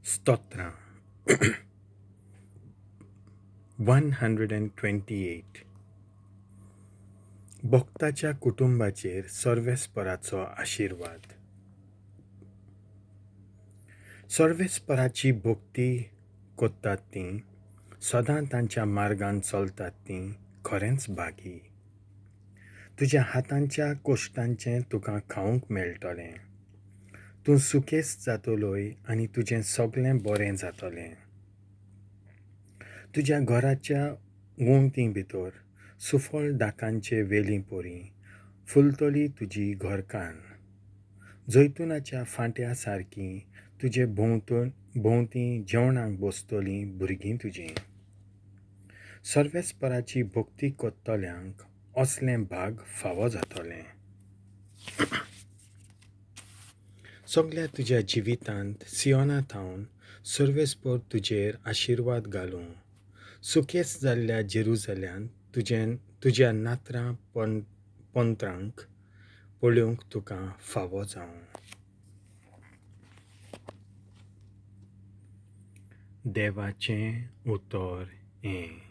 स्तोत्रां 128. भक्ताच्या कुटुंबाचेर सर्वेस्पराचो आशिर्वाद. सर्वेस्पराची भक्ती करतात तीं, सदां तांच्या मार्गान चलतात तीं खरेंच भागी. तुज्या हातांच्या कोश्टांचें तुका खावंक मेळटलें. तूं सुखेस्त जातलोय आनी तुजें सगळें बरें जातलें. तुज्या घराच्या वणटी भितर सुफळ दाकांचे वेली परी फुलतली तुजी घरकान्न. जैतुनाच्या फांट्या सारकी तुजे भोंवती जेवणाक बसतलीं भुरगीं तुजीं. सर्वेस्पराची भक्ती करतल्यांक असलें भाग फावो जातलें. सगल्या तुज्या जिवितांत सियोना थावन सर्वेस्पर तुजेर आशिर्वाद घालूं. सुखेस्त जाल्ल्या जेरुजाल्यांत तुज्या नात्रां पंत्रांक पळोवंक तुका फावो जावं. देवाचें उतर हें.